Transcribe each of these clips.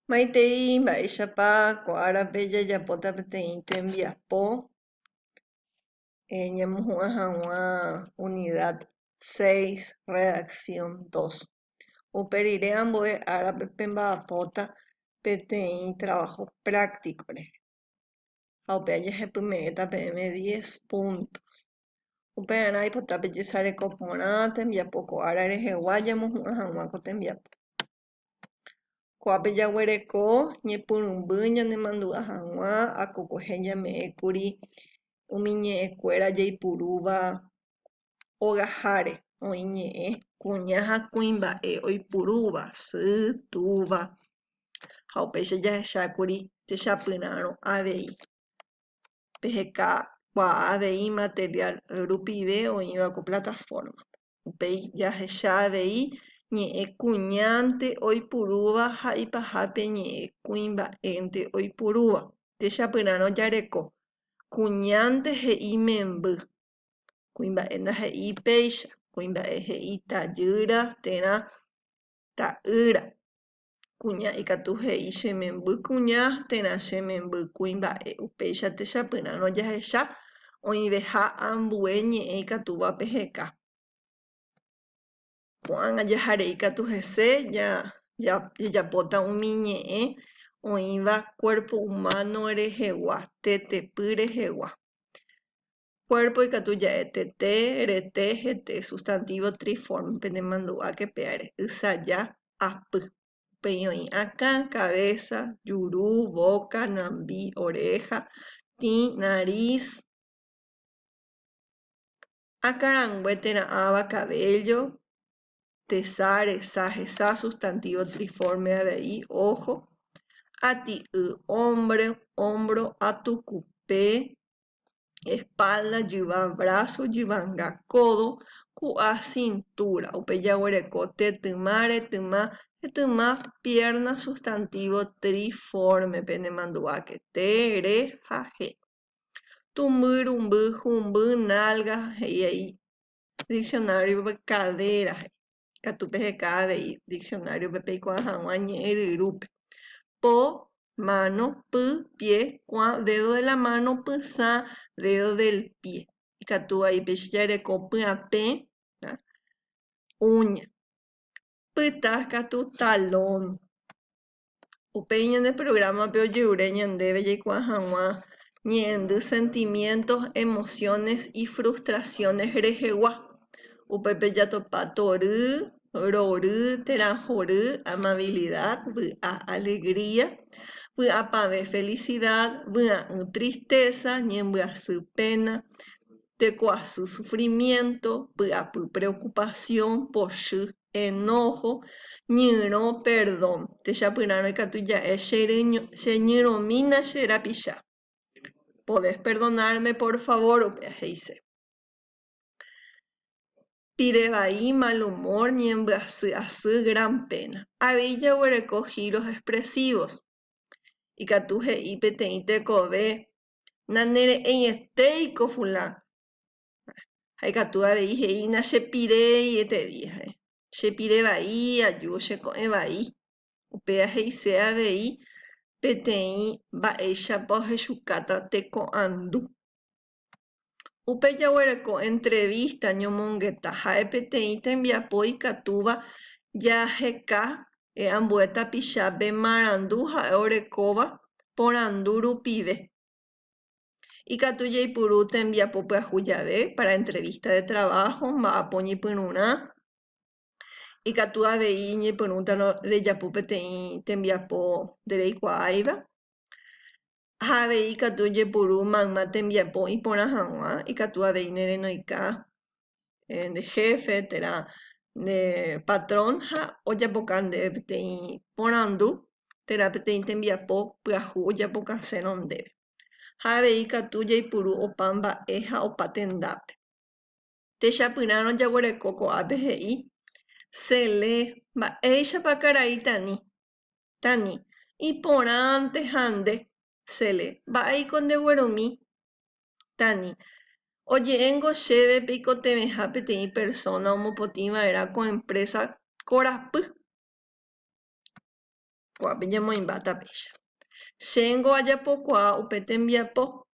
Maitei mba'éichapa ko árape jajapóta peteĩ tembiapo ñamohu'ã hag̃ua unidad seis, redacción dos. Upe rire ambue árape pemba'apóta peteĩ trabajo práctico rehe. Ha upéva jahepyme'ẽta peẽme diez puntos. Upearã aipota pejesareko porã tembiapo ko ára rehegua ñamohu'ã hag̃ua ko tembiapo. Ko'ápe jaguereko ñepyrũmby ñanemandu'a hag̃ua akokuehe ñame'ẽkuri umi ñe'ẽkuéra jaipurúva ogaháre, oĩ ñe'ẽ kuña ha kuimba'e oipurúva, sy, túva, ha upéicha jahechákuri techapyrãrõ avei. Pehekakuaa avei material rupive oĩva ko plataforma-pe. Upéi jahecha avei ñe'ẽ kuñánte oipurúva ha ipahápe ñe'ẽ kuimba'énte oipurúva. Techapyrãrõ jareko, kuñánte he'i memby, kuimba'e ndahe'íi péicha, kuimba'e he'i tajýra térã ta'ýra. Kuña ikatu he'i che memby kuña térã che memby kuimba'e. Upéicha techapyrãrõ jahecha oĩveha ambue ñe'ẽ ikatúva peheka. Ko'ág̃a jaharei katu hese jajapóta umi ñe'ẽ oĩva cuerpo humano rehegua, tetepy rehegua. Cuerpo ikatu ja'e tete, rete, hete, sustantivo triforme, penemandu'áke péare, ysaja, apy. Upéi oĩ akã, cabeza, juru, boca, nambi, oreja, tĩ, nariz, akãrangue térã ava, cabello, tesa, resa, hesa, sustantivo triforme avei, ojo, ati'y, hombre, hombro, atukupe, espalda, jyva, brazo, jyvanga, codo, ku'a, cintura. Upe jaguereko tetyma, retyma, hetyma, pierna, sustantivo triforme penemandu'áke, te, re ha he. Tumby, rumby, humby, nalga, he'i ai diccionario-pe cadera he'i. Katu peheka avei diccionario-pe peikuaa hag̃ua ñe'ẽ ryrúpe. Po, mano, py, pie, kuã, dedo de la mano, pysã, dedo del pie. Ikatu avei péicha jareko pyapẽ, uña. Pyta katu talón. Upéi ñane programa-pe ojerure ñandéve jaikuaa hag̃ua ñe'ẽndy sentimientos, emociones y frustraciones rehegua. Upépe jatopa tory, rory térã hory, amabilidad, vy'a, alegría, vy'apavẽ, felicidad, vy'a'ỹ, tristeza, ñembyasy, pena, tekoasy, sufrimiento, py'apy, preocupación, pochy, Enojo, ñyrõ, perdón. Techapyrãrõ ikatu ja'e che ñyrõmína che rapicha. Podés perdonarme por favor, upéva he'ise. Pire vai, mal humor, ñembyasy asy, gran pena. Avei jaguereko giros expresivos. Ikatu he'i peteĩ tekove, Nanere'ẽietéiko fulano. Ha ikatu avei he'i nachepiréi etevi ha'e, chepire vai, aju cheko'ẽ vai. Upéva he'ise avei peteĩ mba'éichapa ohechukáta teko'andu. Upe jaguereko entrevista ñomongeta ha'e peteĩ tembiapo ikatúva jaheka ambue tapichápe marandu ha'e orekóva porandu rupive. Ikatu jaipuru tembiapo pyahu jave para entrevista de trabajo, mba'apo ñepyrũrã. Ikatu avei ñepyrũtarõ rejapo peteĩ tembiapo ndereikuaáiva. Ha avei ikatu ojepuru mayma tembiapo iporã hag̃ua, ikatu avei nerenoika nde jefe térã nde patrón ha ojapoka ndéve peteĩ porandu térã peteĩ tembiapo pyahu ojapokasérõ ndéve. Ha avei ikatu jaipuru opa mba'e ha opa tendápe. Techapyrãrõ jaguereko ko'ápe he'i, Sele, mba'éichapa karai Tani? Tani, iporãnte ha nde. Sele, mba'éiko ndeguerumi? Tani, oje'éngo chéve peikotevẽha peteĩ persóna omopotĩ va'erã ko emprésa korapy. Ko'ápe ñamoĩmbáta péicha. Chéngo ajapokuaa upe tembiapo.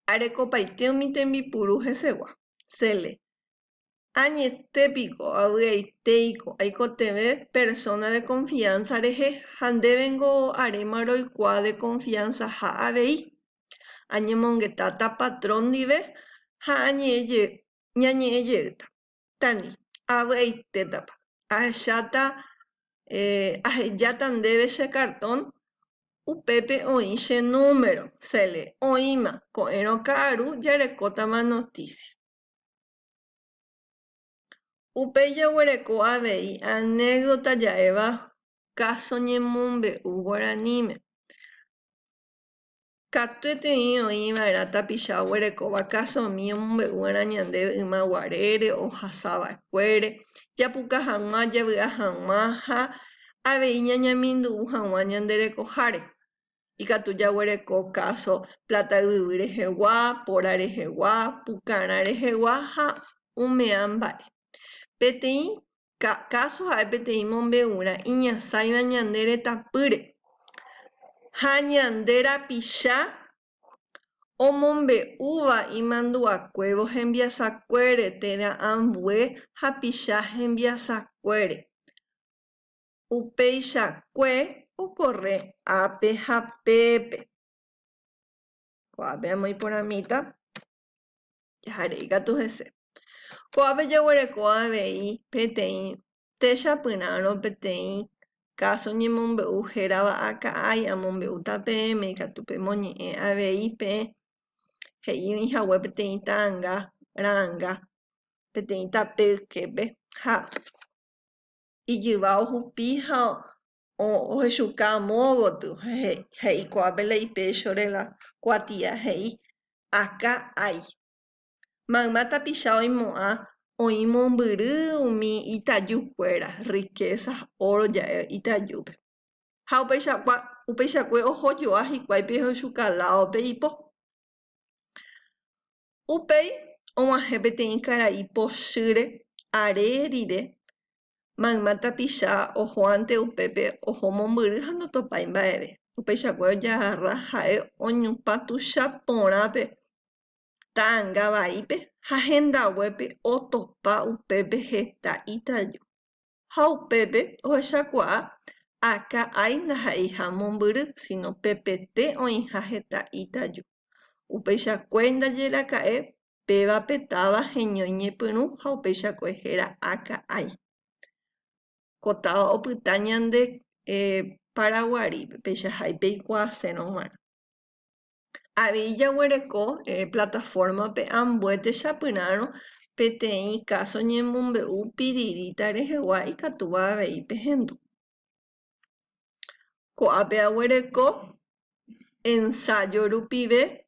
Arekopaite umi tembipuru hesegua. Sele. Añete piko, avy'aitéiko, aikotevẽ persona de confianza rehe ha ndévengo aréma roikuaa de confianza-ha avei. Añemongetáta patrón ndive ha ñañe'ẽ jeýta. Tani, avy'aitétapa. Ahecháta, ahejáta ndéve che cartón, upépe oĩ che número. Sele, oĩma, ko'ẽrõ ka'aru jarekótama noticia. Upéi jaguereko avei anécdota ja'éva káso ñemombe'u guaraníme. Katuetei oĩ va'erã tapicha oguerekóva kasomi omombe'u va'erã ñandéve yma guarére, ohasa va'ekuére, japuka hag̃ua, javy'a hag̃ua ha avei ñañamindu'u hag̃ua ñande rekoháre. Ikatu jaguereko káso pláta yvyvy rehegua, póra rehegua, pukarã rehegua ha umea mba'e. Peteĩ káso ha'e peteĩ mombe'urã iñasãiva ñande retãpýre ha ñande rapicha omombe'úva imandu'akuévo hembiasakuére térã ambue hapicha hembiasakuére. Upeichakue okorre ápe ha pépe. Ko'ápe amoĩ porãmíta, jaharei katu hese. Ko'ápe jaguereko avei peteĩ techapyrãrõ peteĩ káso ñemombe'u hérava aka'ái amombe'úta peẽme ikatu pemoñe'ẽ avei peẽ he'i oĩ hague peteĩ ta'anga ra'anga peteĩ tape yképe ha ijyva ohupi ha ohechuka amo gotyo, he'i ko'ápe la ipéchore la kuatia he'i akã ái. Mayma tapicha oimo'ã oĩ mombyry umi itaju kuéra, riqueza, oro ja'e itajúpe. Ha upeichakue oho joa hikuái pe ohechuka ládope ipo. Upéi og̃uahẽ peteĩ karai pochýre are rire, mayma tapicha oho'ánte upépe oho mombyry ha ndotopái mba'eve. Upeichakue ojagarra ha'e oñupã tuicha porã pe ta'anga vaípe ha hendaguépe otopa upépe heta itaju. Ha upépe ohechakuaa akã ái ndaha'eiha mombyry, sino pepete oĩha heta itaju. Upeichakue ndaje raka'e péva pe táva heñói ñepyrũ ha upeichakue héra akã ái. Ko táva opyta ñande Paraguarípe, peichahái peikuaasérõ g̃uarã. Avei jaguereko plataforma-pe ambue techapyrãrõ peteĩ káso ñemombe'u piriríta rehegua ikatúva avei pehendu. Ko'ápe aguereko ensayo rupive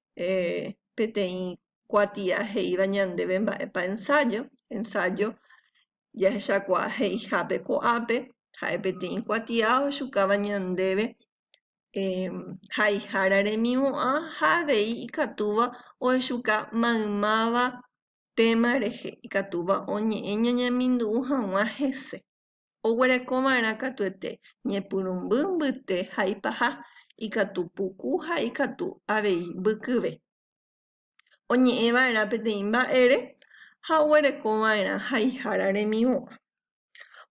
peteĩ kuatia he'íva ñandéve mba'épa ensayo. Ensayo jahechakuaa he'ihápe ko'ápe ha'e peteĩ kuatia ohechukáva ñandéve haihára remimo'ã ha avei ikatúva ohechuka maymáva téma rehe ikatúva oñe'ẽ ñañamindu'u hag̃ua hese. Oguerekova'erã katuete ñepyrũmby mbyte ha ipaha, ikatu puku ha ikatu avei mbykyve. Oñe'ẽva'erã peteĩ mba'ére ha oguerekova'erã haihára remimo'ã.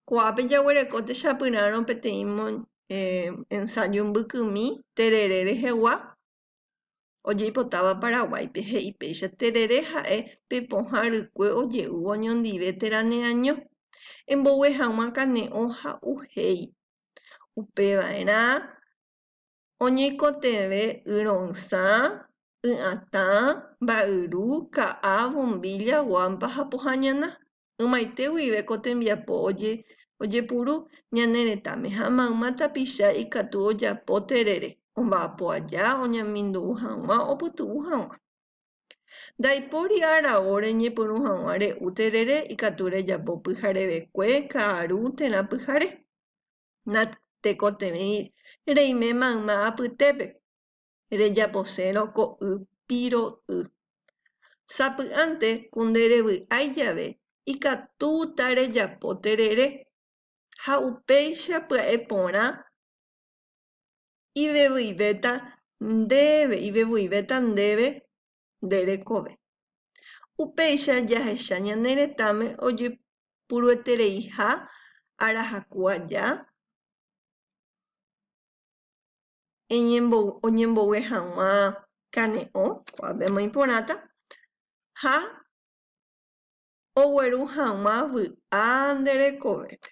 Ko'ápe jaguereko techapyrãrõ peteĩ ensayo mbykymi terere rehegua ojeipotáva Paraguáipe, he'i péicha terere ha'e pe pohã rykue oje'úva oñondive térã neaño, embogue hag̃ua kane'õ ha uhéi. Upeva'erã Oñeikotevẽ y ro'ysã, y atã, mba'yru, ka'a, bombilla, guampa ha pohã ñana. Ymaite guive ko tembiapo ojepuru ñane retãme ha mayma tapicha ikatu ojapo terere, omba'apo aja, oñamindu'u hag̃ua, opytu'u hag̃ua. Ndaipóri aravo reñepyrũ hag̃ua re'u terere ikatu rejapo pyharevekue, ka'aru térã pyhare. Natekotevẽi reime mayma apytépe, rejaposérõ ko y piro'y. Sapy'ánte ku nde revy'ái jave ikatúta rejapo terere, ha upéicha pya'e porã. Ivevyivéta ndéve, ivevyivéta ndéve nde rekove. Upéicha jahecha ñane retãme ojepuruetereiha arahaku aja oñembogue hag̃ua kane'õ, ko'ápe omoĩporãta, ha ogueru hag̃ua vy'a nde rekovépe.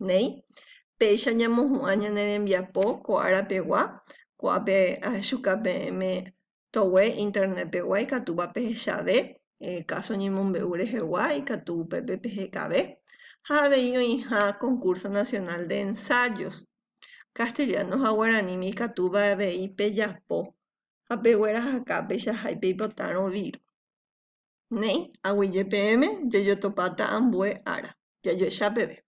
Néi, péicha ñamohu'ã ñane rembiapo ko ára pegua, ko'ápe ahechuka peẽme togue internet pegua ikatúva pehechave, káso ñemombe'u rehegua ikatu upépe pehekave, ha avei oĩha Concurso Nacional de Ensayos, castellano ha guaraníme ikatúva avei pejapo ha peguerahaka peichahái peipotárõ viru. Néi, aguyje peẽme, jajotopáta ambue ára. Jajoecha peve.